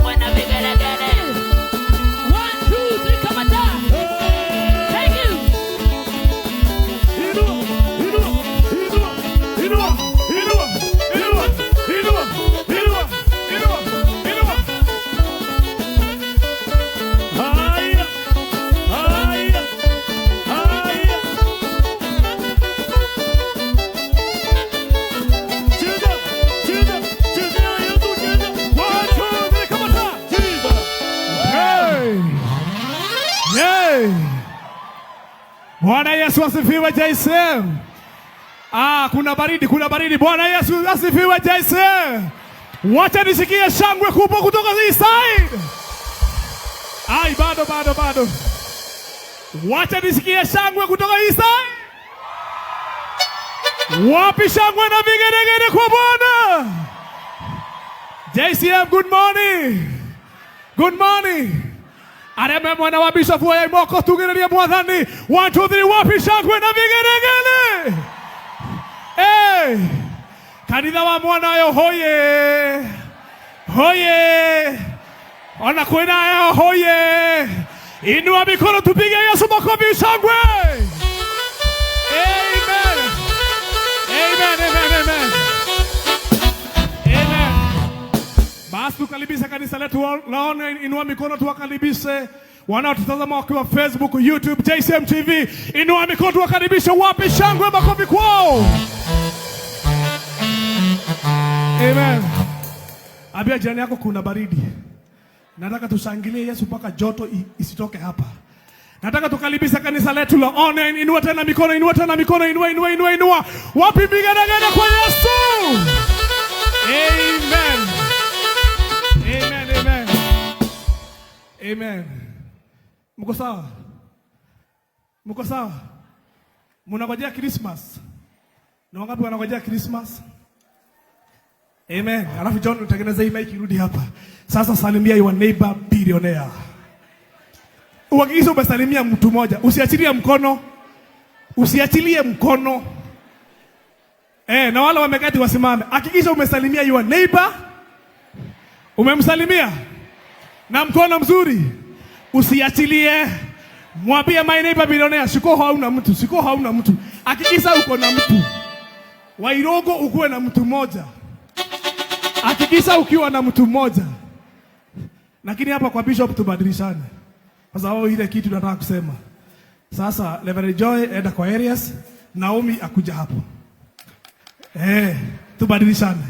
Shangwe na vigelegele. One, two, three, kamata. Thank you. Inua, inua, inua, inua, inua, inua, inua, inua, inua, inua. Haya, haya, haya. Cheza, cheza, chezea Yesu, cheza. One, two, three, kamata. Cheza. Hey. Hey. Bwana Yesu asifiwe JCM. Ah, kuna baridi, kuna baridi. Bwana Yesu asifiwe JCM. Wacha nisikie shangwe kubwa kutoka hii side. Ai, bado bado bado. Wacha nisikie shangwe kutoka hii side. Wapi shangwe na vigelegele kwa Bwana? JCM, good morning. Good morning. Arĩa mwana wa Bishop wa moko tugĩrĩrie Mwathani. One, two, three, wapi shangwe na vigelegele? Hey! Kanitha wa mwana ũyũ hoye hoye, ona kwĩna hoye. Inua mikono tupige Yesu makofi shangwe. Amen. Amen, amen, amen. Amen. Basi tukaribishe kanisa letu la online, inua mikono tuwakaribishe wanaotutazama wakiwa Facebook, YouTube, JCM TV. Inua mikono tuwakaribishe, wapi shangwe, makofi kwao. Amen. Ambia jirani yako kuna baridi. Nataka tushangilie Yesu mpaka joto isitoke hapa. Nataka tukaribishe kanisa letu la online. Inua tena mikono, inua tena mikono, inua, inua, inua, inua. Wapi vigelegele kwa Yesu? Amen. Amen, amen. Amen. Mko sawa? Mko sawa? Mnangojea Christmas? Na wangapi wanangojea Christmas? Amen. Alafu John utengeneze hii mic irudi hapa. Sasa salimia your neighbor billionaire. Uhakikishe umesalimia mtu mmoja. Usiachilie mkono. Usiachilie mkono. Eh, na wale wameketi wasimame. Hakikisha umesalimia your neighbor. Umemsalimia na mkono mzuri. Usiachilie. Mwambie, "My neighbor billionaire," siko hauna mtu, siko hauna mtu. Hakikisha uko na mtu. Wairogo ukuwe na mtu mmoja. Hakikisha ukiwa na mtu mmoja. Lakini hapa kwa bishop tubadilishane. Kwa sababu ile kitu nataka kusema. Sasa Reverend Joy enda kwa areas, Naomi akuja hapo. Eh, tubadilishane.